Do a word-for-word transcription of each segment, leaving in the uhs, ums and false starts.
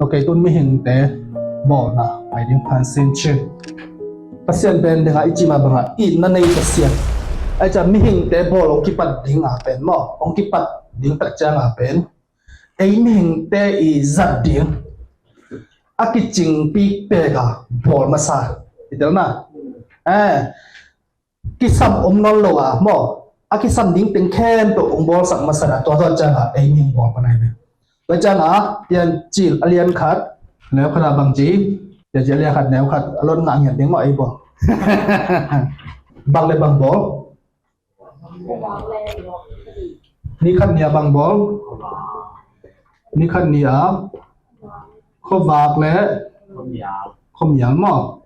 Ok, tun mihingte bawlna mai ding phan sin chin. Pasian pen dingah i cima bangah itna nei Pasian. Ai ca mihingte bawl hong kipat dinga pen maw, hong kipat ding tak cianga pen ei mihingte i zat ding a kicingpi peka bawl masa i telna. Eh, kisam om nawn lo a maw, a kisam ding teng khempeuh hong bawlsak masa na, tua tua cianga ei mihing bawl panai ve. Tua cianga Pian Cil a lian khat neu khat a bang ci, Pian Cil a lian khat neu khat a lon ngah ngiat ding maw ei bawl. Bang le bang bawl. Ni khat ni a bang bawl. Ni khat ni a khuavak le khuamial maw.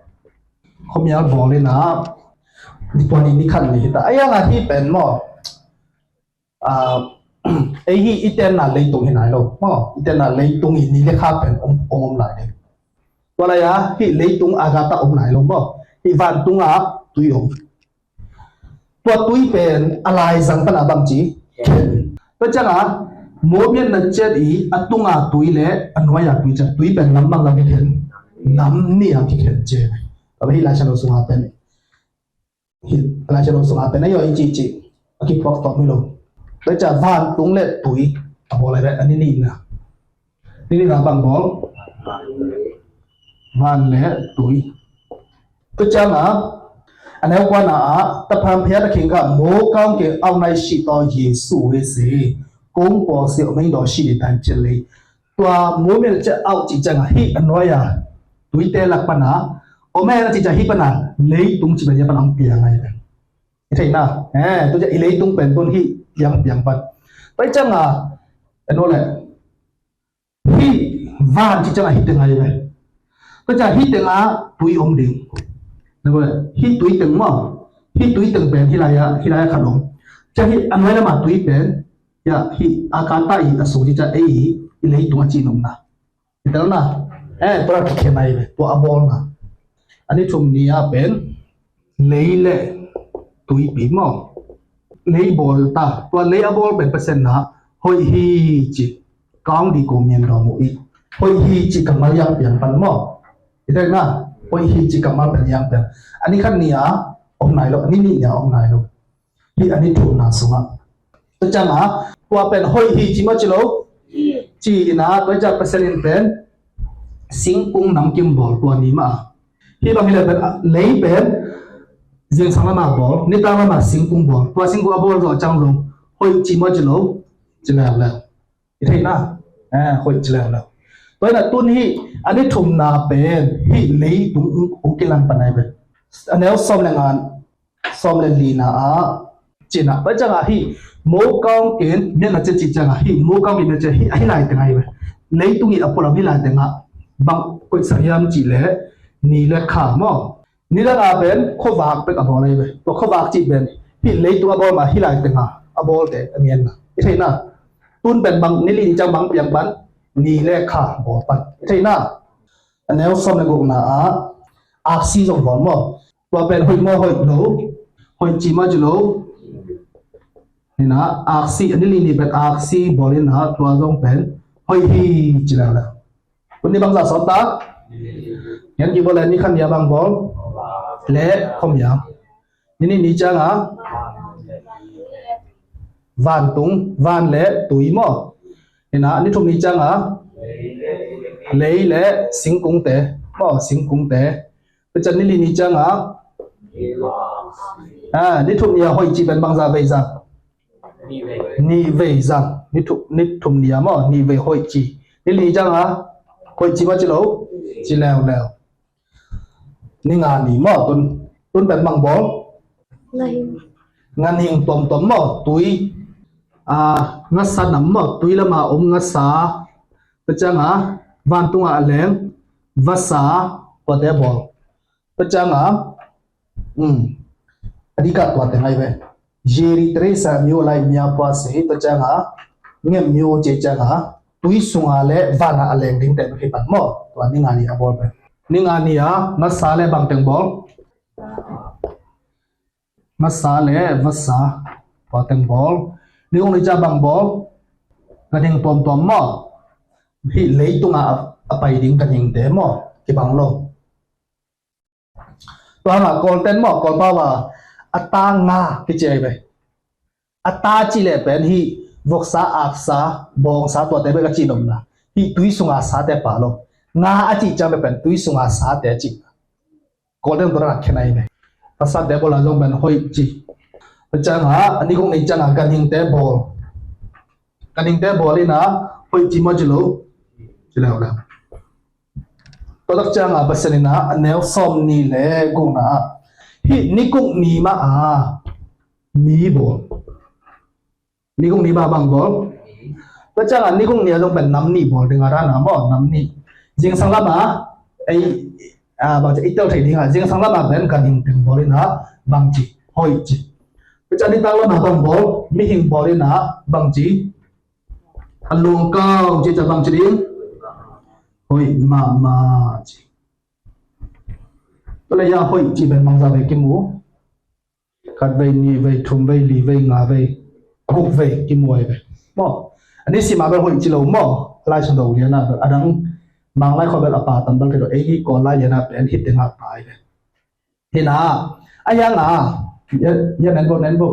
Khuamial bawl in a, ni pua ni ni khat ni hita a ianga hi pen maw. Ah, ei hi i tenna leitung hi nai lo maw, i tenna leitung i ni le kha pen om om lai ding. Tua lai a hi leitung a gata om nai lo maw, hi vantung a tui om. Tua tui pen a laizang pana bang ci khen. Tua cianga muamiatna ciat i a tunga tui le a nuaia tui ciat tui pen lam bang lam kikhen, lam ni a kikhen ce. Tua hi Laisiangtho sunga pen hi Laisiangtho sunga pen a yaw i ci ci a kiphuak tawp hi lo. Tua cianga vantung le tui a bawl lai le a ni nihna. Ni nihna bang bawl. Van le tui. Tua cianga a neu kuana a tapham phia ta khing kha mo kaung ke au nai si to Yesu we se kong po se o meng do si di tan chen lei. Tua muamial ciah auh cih ciangah hih a nuai-a tuite lak pana om hen a cih ciangah hih pana leitung cih pen hih pana hong piang ahi pen. I theihna, eh, tua ciah i leitung pen tun hih piang piang pan. Pai ciangah en aw leh hih van cih ciangah hih teng ahi pen. Tua ciah hih tengah tui om ding. Hih tui teng maw, hih tui teng pen hih lai-ah, hih lai-ah khat om. Ciah hih a nuai lamah tui pen Hia, hih a kata i a sung hi ca ei i leitung a cih nopna. I telna. Eh, tua kikhen ahi ve, tua a bawlna. A ni thum ni a pen lei le tuipi maw. Lei bawl ta, tua lei a bawl pen Pasian na hoih hi ci. Kaung di ko mian dawm uh i hoih hi ci kammal yang piang pan maw. I telna, hoih hi ci kammal pen yang piang. A ni khat ni a om nai lo, a ni nih ni a om nai lo. Hih a ni thumna sungah. Tua ciangah tua pen hoih hi ci maw ci lo. Ci inah tua ciah Pasian in pen singkung namkim bawl tua ni mah a. Hih bang hi leh pen lei pen zingsang lamah bawl, nitang lamah singkung bawl. Tua singkung a bawl zawh ciang zong hoih ci maw ci lo. Ci leuleu. I theihna, eh, hoih ci leuleu. Tua inah tun hih a ni thumna pen hih leitung ung kilang pan ahi pen. A neu sawm le nga, sawm le lina ah cinah pai ciangah hih mo kaung kin miatna cia cih ciangah hih mo kaung kin miatna cia hih a hih lai tengah hih leitung i a pualam hih lai tengah bang koihsak hiam cih leh ni le kha maw. Nidang a pen khuavak bek a bawl ahi ve. Tua khuavak cih pen hih leitung a bawl mah hih lai tengah a bawlte a ngenna. I theihna tun pen bang ni li ni ciang bang piang pan ni le kha bawl pan. I theihna a neu sawm le gukna ah aksi zong bawl maw. Tua pen hoih maw hoih lo, hoih ci maw ci lo. Hina aksi a ni li ni pen aksi bawl hina tua zong pen hoih hi ci leuleu. Tun ni bangzah sawm ta? Ngen kik bawl le ni khan ni a bang bawl le khuamial. Ni nih ni ciangah vantung, van le tui maw. Hina ni thum ni ciangah lei le singkungte maw, singkungte. Tua ciang ni li ni ciangah, ah, ni thum ni a hoih ci pen bangzah veizang. Nih veizang. Ni thum, ni thum ni a maw, nih vei hoih ci. Ni li ni ciangah hoih ci maw ci lo. Ci leuleu. Ni nga ni maw, tun, tun pen bang bawl. Nganhing. Nganhing tuamtuam maw, tui. Ah, ngasa nam maw, tui lama om ngasa. Tua ciangah vantungah a leng vasa, tuate bawl. Tua ciangah, um, a dikah tua teng ahi ve. Jeri Teresa myo lai mya pua se, tua ciangah ngem myo ce ciangah tui sunga le vana a leng ding teng hi pan maw. Tua ni nga ni a bawl pen. Ni nga ni a ngasa le bang teng bawl. Ngasa le vasa, tua teng bawl. Ni guk ni ciang bang bawl. Nganhing tuamtuam maw. Hih leitungah a pai ding ganhingte maw, kibang lo. Tua hangah Kawlten maw, Kawlpau a, a ta nga kici ahi ve. A ta cih leh pen hih voksa, aksa, bawngsa, tuate bek a cih nopna. Hih tui sunga sate pha lo. Nga a cih ciang bek pen tui sunga sate a cih. Kawlten tua dan a khen ahi ve. Pasate bawl a zong pen hoih ci. Tua ciangah a ni guk ni ciangah ganhingte bawl. Ganhingte bawl in a hoih ci maw ci lo. Ci leuleu. Tua tak ciangah Pasian in a neu sawm nih le gukna ah hih ni guk ni mah a mi bawl. Ni guk ni mah bang bawl. Tua ciangah ni guk ni a zong pen nam nih bawl ding a, dan a maw, nam nih. Zingsang lamah ei, a, bang ci, i tel thei dingah zingsang lamah pen ganhing teng bawl in a bang ci, hoih ci. Tua ciang nitak lamah bang bawl, mihing bawl in a bang ci, a lungkau ci, ca bang ci ding, hoih mahmah ci. Tua leh a hoih ci pen bangzah vei kimu? Khat vei, nih vei, thum vei, li vei, nga vei, guk vei kimu ahi ve. Maw, a ni sim a bel hoih ci lo maw. Lai Siangtho lian a bel, a dang Manglai khua bel a pha tam bel thei lo. Ei hi Kawl lai lian a pen hih teng a pha ahi ve. Hi na, a hiang a, ya, ya nen bo, nen bo.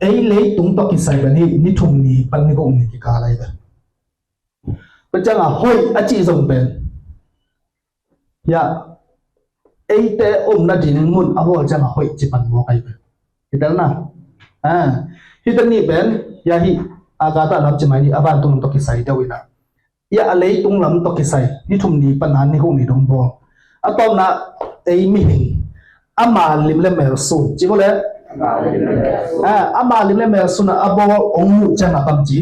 Ei leitung tawh kisai pen hih ni thum ni pan ni guk ni kikal ahi ve. Tua ciangah hoih a cih zong pen, ya, eite omna ding mun a bawl ciangah hoih ci pan mawk ahi ve. Hi tel na. A, hih teng nih pen, ya, hih a, Agatha lam ci mai ni, a vantung lam tawh kisai deuh in a, ya, a leitung lam tawh kisai ni thum ni pan a ni guk ni dong bawl. A tawpna ei mihing, ama lim le mel sun ci bawl le. A, ama lim le mel sun a, a bawl ong muh ciangah bang ci,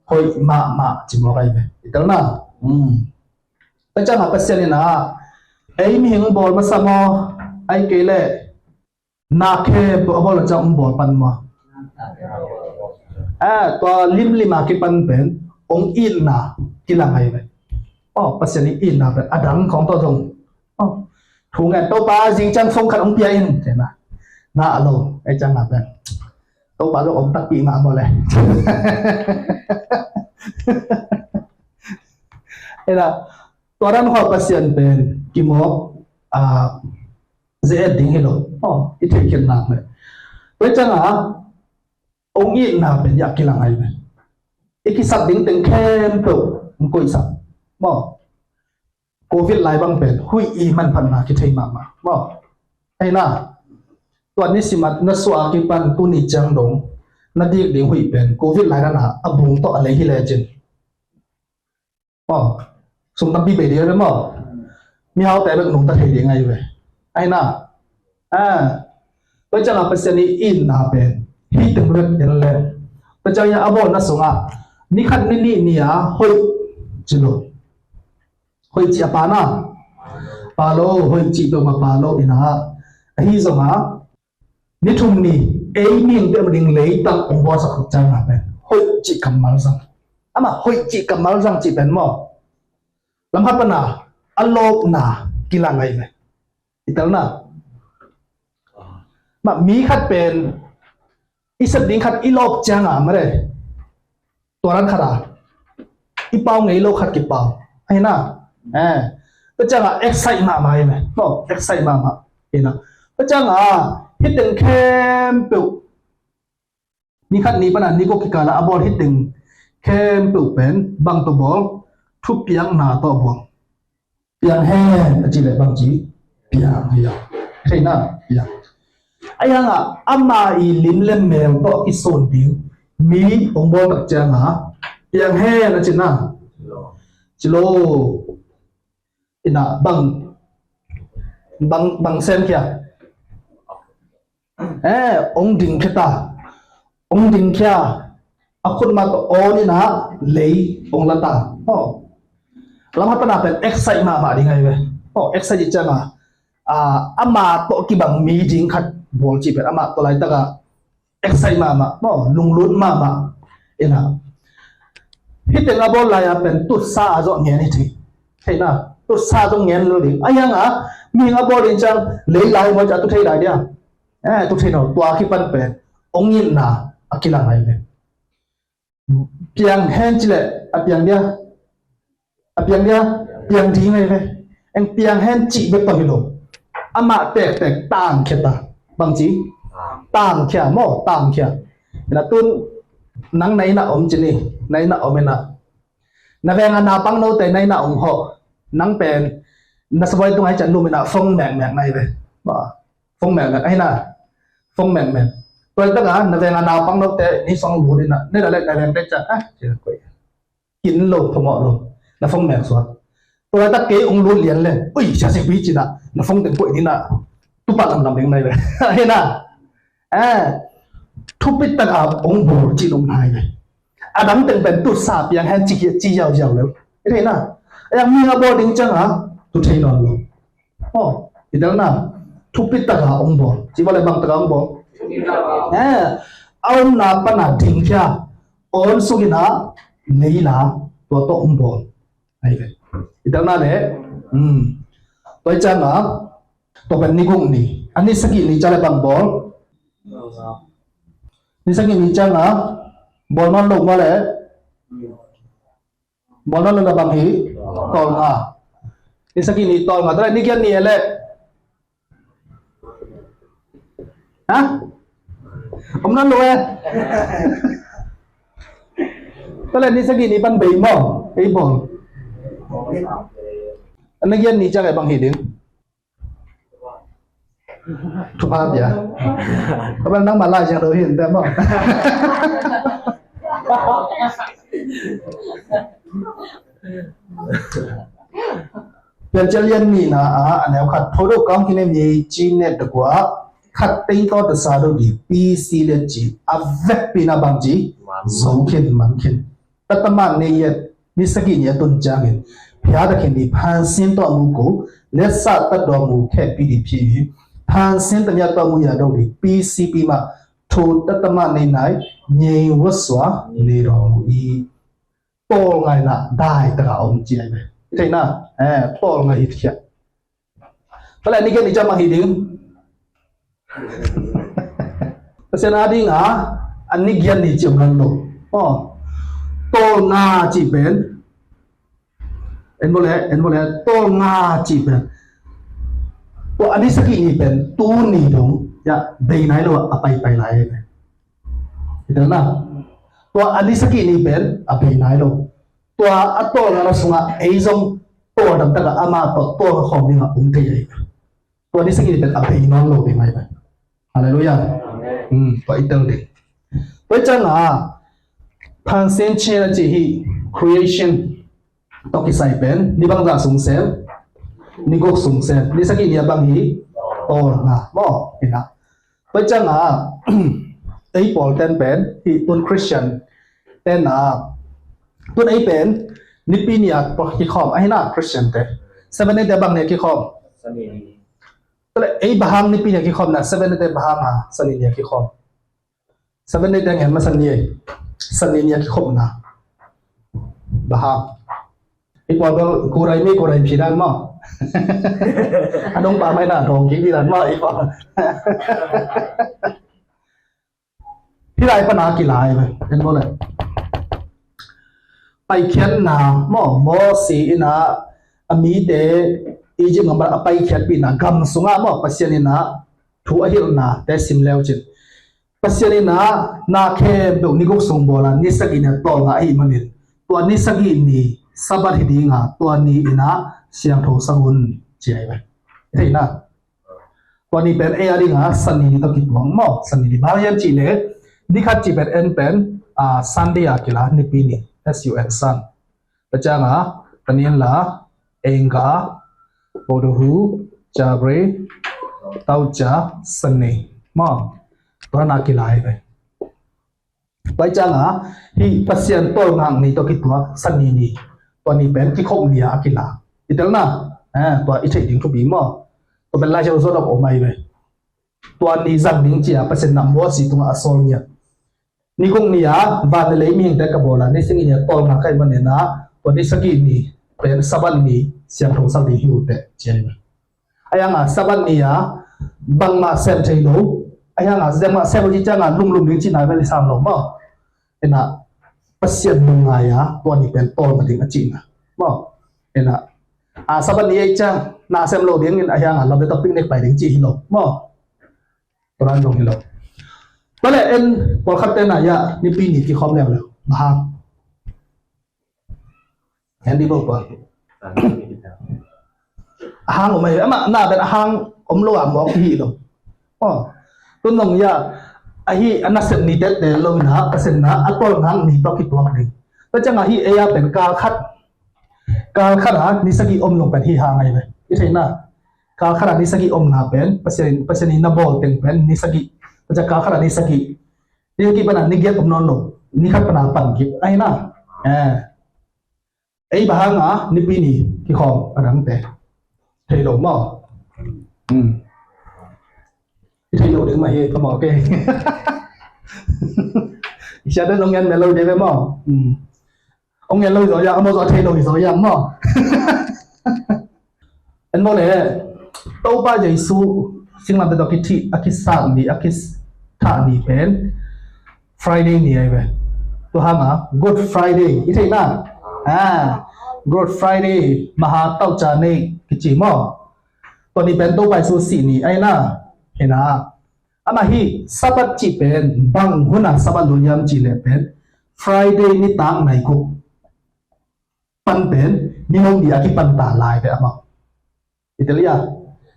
hoih mahmah ci mawk ahi ve. Hi tel na. Hmm. Tua ciangah Pasian in a, ei mihing bawl masa maw, ahih kei leh na khempeuh a bawl a ciang ong bawl pan maw? A, tua limlim a kipan pen ong itna kilang ahi ve. Aw, Pasian i itna pen a dang khawng tawh zong, aw, thu ngen, Topa, zing ciang phone khat ong pia in, ci na. Ngah lo, ei ciang a pen Topa zong om takpi mah maw le. Ei na, tua dan khawng Pasian pen kimawk, a, ze-et ding hi lo. Aw, i theihkhiat nak le. Tua ciangah ong itna pen ya kilang ahi ve. I kisap ding teng khempeuh ong koihsak. Maw. Covid lai bang pen huih i manphatna kithei mahmah. Maw. Ei na, tua ni sim a na suah a kipan tuni ciang dong na dik ding huih pen Covid lai dan a, a bung tawh a lei hi lecin, aw, sum tampi bei ding ahi ve maw. Mihaute bek nungta thei ding ahi ve. Ahi na. A, tua ciangah Pasian i itna pen hih teng bek en le. Tua ciangah a bawlna sungah ni khat ni nih ni a hoih ci lo. Hoih cih a pha na. Pha lo, hoih cih peuhmah pha lo in a. Ahi zongah ni thum ni, ei mihingte a ding leitang ong bawlsak ciangah pen hoih cih kammal zang. Amah hoih cih kammal zang cih pen maw, lam khat pan a, a lawpna kilang ahi ve. Hi tel na. Mah mi khat pen i sep ding khat i lawp ciangah mah le, tua dan khat a i pau ngei lo khat kipau. Ahi na. Eh. Tua ciangah excite mahmah hi ve. Aw, excite mahmah. Hi na. Tua ciangah hih teng khempeuh, ni khat ni pan a ni guk kikal a a bawl hih teng khempeuh pen bang tawh bawl? Thupiakna tawh bawl. Piang hen a cih leh bang ci? Piang hi a. Thei na, piang. Ahi hangah ama i lim le mel tawh kisun ding mi ong bawl tak ciangah piang hen a ci na. Ci lo. Hi na, bang, bang, bang sem khia. Eh, ong ding khia ta. Ong ding khia. A khut mah tawh awn in a lei ong la ta. Aw. Lam khat pan a pen excite mahmah ding ahi ve. Aw, excite cih ciangah, a, amah tawh kibang mi ding khat bawl cih pen amah tawh laitakah excite mahmah, maw, lunglut mahmah. Hi na. Hih teng a bawl lai a pen tutsa a zong ngen hi thei. Thei na. Tutsa a zong ngen lo ding. Ahi hangah mihing a bawl ding ciang lei lai maw ci a tu thei lai dia. Eh, tu thei no, tua kipan pen ong itna a kilang ahi ve. Piang hen ci leh a piang dia. A piang dia, piang ding ahi ve. Eng piang hen cih bek tawh hi lo. Amah tektek tangkhia ta. Bangci? Tangkhia maw, tangkhia. Ina tun nang na ina om ci ni, na ina om ina. Na veng a naupang note na ina om hawh. Nang pen na sabuai tung ahi cian lum ina fong mekmek na hi ve. Fong mekmek ahi na. Fong mekmek. Tua taka na veng a naupang note ni song lut ina. Ni la le na veng te cian ah, ci na koi. Kin lo, thomawh lo. Na phone mek suak. Tua laitak kei ong lut lian le. Ui, sia sik pi cina. Na phone teng koih nina. Tupa lamlam ding nai le. Hena. Eh. Thupit taka ong bol cin ong nai le. Adang teng pen tutsa piang hen ci, ci yau yau le. Hena. Ayang mi nga bol ding ciang a. Tu thei non lo. Oh, i telna. Thupit taka ong bol. Ci bale bang taka ong bol. Eh. A omna pana ding kia. On sukina leila tua tawh ong bawl. Ai ve. I telna le. Hmm. Tua i cianga tua pen ni guk ni. A ni sagih ni ciang le bang bawl. Ni sagih ni cianga bawl nawn lo mah le. Bawl nawn lo le bang hi. Tawlnga. Ni sagih ni tawlnga. Tua le ni giat ni e le. Ha? Om nan lo eh. Tua le ni sagih ni pan bei maw. Ei bawl. Ni giat ni ciang e bang hi ding. Thupha pia. Tua pan nang ma lai ciang do hi ding maw. Piancil lian nihna ah a neu khat, Tho deuh kawng kinem hi ci net deuh kua khat teng tawh tasa deuh dih P C lian ci a vekpi na bang ci zo khin man khin. Tataman nei yet ni sagih ni a tun ciangin phia ta khin dih phansin tawh a mu ko letsah tatdawng mu khehpi dih phi hi. Phansin tania tawh a mu ya deuh dih P C pi mah thu tataman nei nai nyei wasua nei dawng mu i. Tawlnga ina dai taka om ci ai ve. Theina eh tawlnga hi khia. Pala ni gen i jama hi ding. Pasian a dinga a ni giat ni ci om nan lo. Oh. Tawlnga ci pen. En bole, en bole, tawlnga ci pen. Tua a ni sagih ni pen tu ni dong ya bei nai lo a pai pai lai. I telna. Tua a ni sagih ni pen a bei nai lo. Tua a tawlnga na sunga ei zong tawldam taka ama tawh tawlnga khawm dinga um thei ei. Tua ni sagih ni pen a bei nawn lo ding ai pen. Halleluiah. Tua i tel ding. Tua i cianga phansin chin a ci hi creation tawh kisai pen ni bangzah sung sem, ni guk sung sem, ni sagih ni a bang hi tawlnga maw ina. Tua cianga ei pawl ten pen hi tun Christian ten a tun ei pen nipi ni a kikhawm ahi na Christian te. Seven Day te bang ni a kikhawm? Sani ni. Tua le ei bahang nipi ni a kikhawm na Seven Day te bahang a Sani ni a kikhawm? Seven Day te ngen ma Sani ni ei Sani ni a kikhawm na bahang. I pawl bel kurai mi kurai phi dan maw. A dong pa mai na dong ki phi dan maw i pawl. Hi lai pana kilai ve en maw le. Paikhiatna maw Mawsi ina a mite Egypt ngam a paikhiatpihna gam sunga maw Pasian ina thu a hilhna te sim leu cin. Pasian ina na khempeuh ni guk sung bawla ni sagih ni a tawlnga ahi manin tua ni sagih ni Sabbath hi dinga tua ni ina siangtho sak un ci ahi ve. Theina. Tua ni pen ei a dinga Sani ni tawh kituang maw Sani ni bang hiam cih le ni khat cih pen en pen a Sunday a kila nipi ni S U N Sun. Tua cianga Tanian la Enga Podohu Jabre Tauca Sani maw. Tua na kila hi ve. Tua i cianga hi Pasian tawlngak ni tawh kituak Sani ni tua ni pen kikhop ni a kila i telna. Eh, tua i theih ding thupi maw. Tua pen Lai Siangtho sawt a om ahi ve. Tua ni zang ding cia Pasian na Mawsi tungah a sawl ngiat. Ni guk ni a van le lei mihingte ka bawla ni sagih ni a tawlngak ahi manina tua ni sagih ni pen Sabbath ni siangtho sak ding hi uh teh cia hi ve. Ahi hanga Sabbath ni a bangmah sem thei lo. Ahi hanga bangmah sem lo ci cianga lunglum ding cihna vel i sam lo maw. Ina Pasian lungngai a tua ni pen tawlnga ding a cihna maw. Ina, a, Sabbath ni ei ciang na sem lo dingin a hiang a lam le tawh picnic pai ding ci hi lo maw? Tua dan zong hi lo. Tua le en pawlkhat te na ya Nipi ni kikhawm leuleu. Bang hang? Hen di bo pa. A hang om ai, amah na pen a hang om lo a mawk hi lo. Oh. Tun nong ya ahi a nasep ni tette lo na, a sem na a tol ngang ni tawh kituak ding. Tua ciang ahi ei a pen kal khat, kal khat a ni sagih om lo pen hi hang ai ve. I theihna, kal khat a ni sagih omna pen Pasian, Pasian in na bawl teng pen ni sagih. Tua ciang kal khat a ni sagih, ni sagih pan a ni giat om nawn lo, ni khat pan a pan kik ai na. Eh. Ei bang hang a Nipi ni kikhawm a dangte? Thei lo maw? Hmm. I thei lo ding mah hi, ka maw, okay. I siate zong ngen mel lo ding ve maw? Hmm. Ong ngen lo hi zaw hiam, a maw zaw thei lo hi zaw hiam maw? En maw le, Topa Jesu singlamteh tawh kithih, a kisat ni, a kithah ni pen Friday ni ai ve. Tua hang a Good Friday i theihna, ah, Good Friday, Maha Taucha ni kici maw? Tua ni pen Topa Jesu sih ni ai na. Hi na, amah hi Sabbath cih pen bang hun a Sabbath lut hiam cih leh pen Friday nitak nai guk pan pen ni no ni a kipan ta lai ve amah. I tel hia?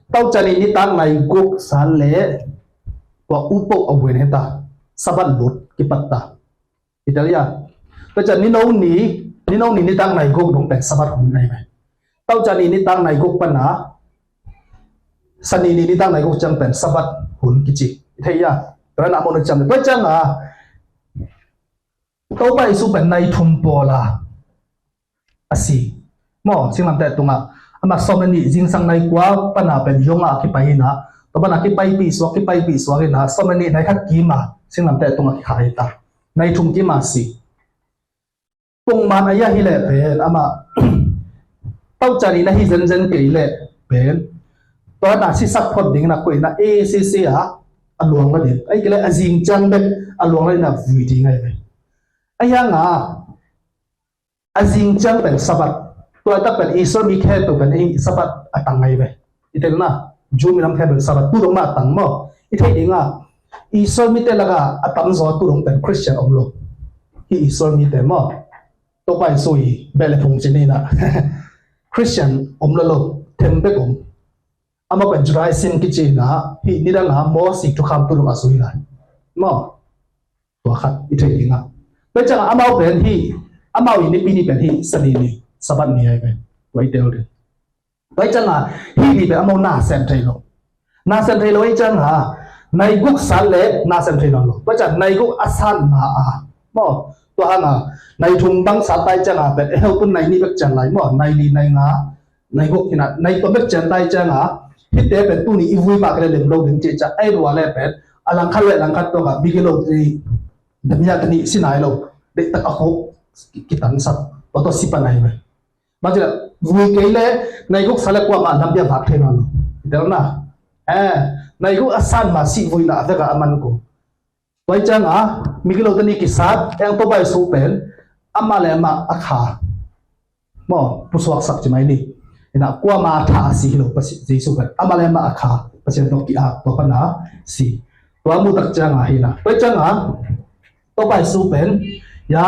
Taucha ni nitak nai guk sa le tua upoh a wen heta Sabbath lut kipat ta. I tel hia? Tua ciang ni no ni, ni no ni nitak nai guk dong pen Sabbath hun ai ve. Taucha ni nitak nai guk pan a Sani ni nitak nai guk ciang pen Sabbath hun kici. I thei hia? Tua na mo na ciang tua ciang a Topa Jesu pen nai thum pawl a a si maw, singlamteh tungah. Amah sawm le nih zingsang nai kua pan a pen yong a kipai hi na, tua pan a kipaipih suak, kipaipih suak hi na, sawm le nih nai khat kim a singlamteh tungah kikhai ta. Nai thum kim a si. Pongman a ia hi leh pen amah Taucha ni na hi zenzen kei leh pen tua na sisak phot ding na koih na A C C a a luang la ding. Ai kei leh a zing ciang bek a luang la ding na vui ding ai pen. A hiang a a zing ciang pen Sabbath. Tua tak pen Israel mi khempeuh pen ei Sabbath a tang ai ve. I tel na, Jew minam khempeuh Sabbath tu dong mah a tang maw? I thei ding a, Israel mite lak a a tamzaw tu dong pen Christian om lo. Hi Israel mite maw? Topa Jesu i beh le phung ci ni na Christian om lo lo, them bek om. Amah pen Judaism kici na, hi nidang a Moses thukham tu dong a zui lai maw? Tua khat i thei ding a. Tua ciang a amau pen hi, amau i Nipi ni pen hi Sani ni, Sabbath ni ai pen. Tua i tel ding. Tua ciang a hih ni pen amau na sem thei lo. Na sem thei lo i ciang a nai guk sat le na sem thei lo. Tua ciang nai guk a sat ma a maw? Tua hang a nai thum bang sat tai ciang a pen e heu tun nai ni bek ciang lai maw? Nai li, nai nga, nai guk hi na, nai tua bek ciang tai ciang a hihte pen tuni i vui pah kei le lem lo ding ci ciang ai lua le pen a langkhat le langkhat tua ka bigilo ti damia tani si nai lo. Dek tak a khuk kitan sak. Tua tua si pa nai pen. Bang ci leh vui kei leh nai guk sa leh kuamah lam bia vak thei nawn lo. I tel na. Eh, nai guk a san ma sih vui na a vek a a man ko. Tua i ciang a mi gilo tani kisat eng Topa Jesu pen amah le amah a kha maw pusuak sak ci mai ni. Ina kuamah a tha a si hi lo Pasi-, Jesu pen amah le amah a kha Pasian tawh ki-ap tua pan a si. Tua mu tak ciang a hi na. Tua i ciang a Topa Jesu pen ya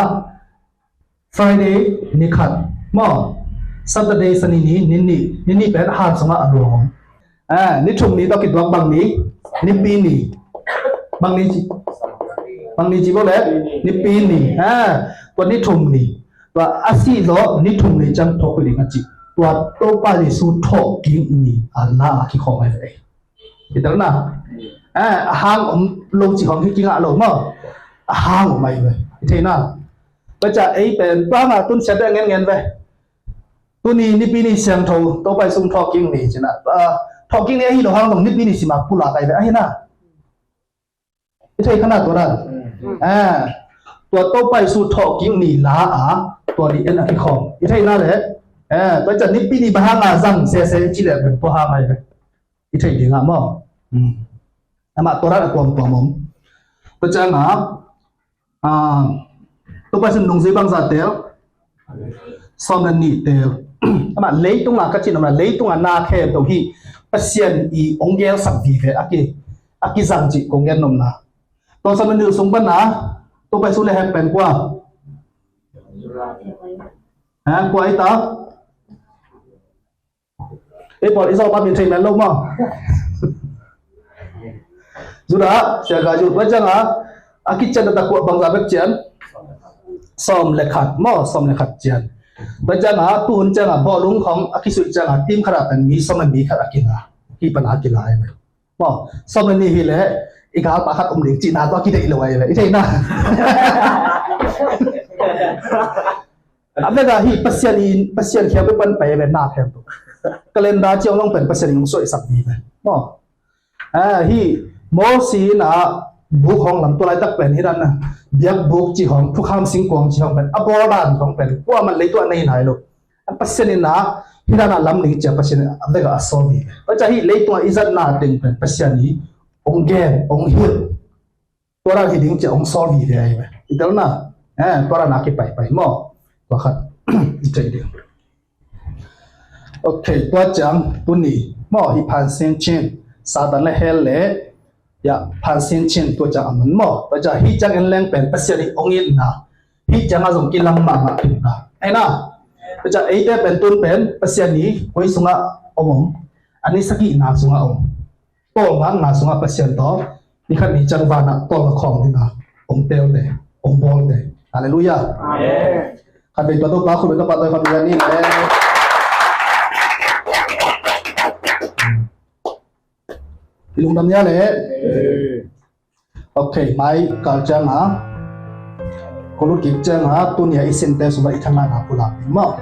Friday ni khat maw? Saturday, Sani ni, ni nih, ni nih pen han sungah a luang om. Ah, ni thum ni tawh kituak bang ni, Nipi ni. Bang ni ci, bang ni ci bo le, Nipi ni. Ah, tua ni thum ni. Tua a sih zawh ni thum ni ciang thawh kik ding a ci. Tua Topa Jesu thawhkik ni a la a kikhawm ai ve. I tel na. Eh, a hang om lo ci hong hi kingah lo maw? A hang om ai ve. I thei na. Tua ciang ei pen tua hang a tun siate a ngen ngen ve. Tuni Nipi ni siangtho Topa Jesu thawhkik ni ci na. Ah, thawhkik ni ahi lo hang zong Nipi ni sim a pulak ai ve. Ahi na. I thei kha na tua dan. Ah, tua Topa Jesu thawhkik ni la a tua ni en a kikhawm. I thei na le. Eh, tua ciang Nipi ni bang hang a zang sese ci le pen tua hang ai ve. I thei ding a maw? Hmm. Amah tua dan a tuamtuam om. Tua ciang a, ah, Topa Jesu nungzui bangzah tel, sawm le nih tel. Amah leitung a ka cih nopna, leitung a na khempeuh hi Pasian i hong gelsak vive a ki, a kizang cih kong gen nopna. Tua sawm le nih sung pan a, tua pai sung le het pen kua? Ha, kua hi ta? Ei pawl i zawpa min thei men lo maw? Judah, Sia Gayut, tua ciang a, a kician taktak kua bangza bek cian? Sawm le khat maw, sawm le khat cian. Tua ciang a, tuhun ciang a, bawlung khawng a kisuih ciang a, team khat a pen mi sawm le mi khat a kila. Hi pan a kila hi ve. Maw, sawm le nih hi leh, i galpa khat om ding cihna tua kideih lo ahi ve. I theihna. A vek a hi Pasian in, Pasian khempeuh pan pai ve na khempeuh. Calendar ciang long pen Pasian in hong suaisak ding ve. Maw. Ah, hi Mosi in a buk hong lam tua laitak pen hi dan a. Biakbuk cih hong, thukham singkuang cih hong pen. A bawl dan hong pen. Kuamah lei tua nei nai lo. Pasian in a, hi dan a lam ding cia Pasian in a vek a sawl ding. Tua cia hi leitung a i zatna ding pen Pasian in hong gen, hong hilh. Tua dan hi ding cia hong sawl vive ahi ve. I telna, eh, tua dan a kipaipai maw. Tua khat, i thei ding. Ok, tua ciang, tuni, maw, hi Phan Sin Chin, Satan le hell le, ya, Phan Sin Chin, tua ciang a man maw. Tua ciang, hi ciang en leng pen, Pasian in hong itna. Hi ciang a zong kilang mahmah khin na. Ahi na, tua ciang, eite pen tun pen, Pasian in, koi sungah om om. A ni sagihna sungah om. Tawlnga sunga Pasian tawh, ni khat ni ciang vanah tawlnga khawng dingin hong telte, hong bawlte. Halleluiah. Amen. Khat vei tua Topa khut beng, Topa tawh khat vei ni le. I lungdam nia le. Ok, mai kal ciang a, kong lut kik ciang a, tuni a i sinte sungah i thangahna pulak ding maw.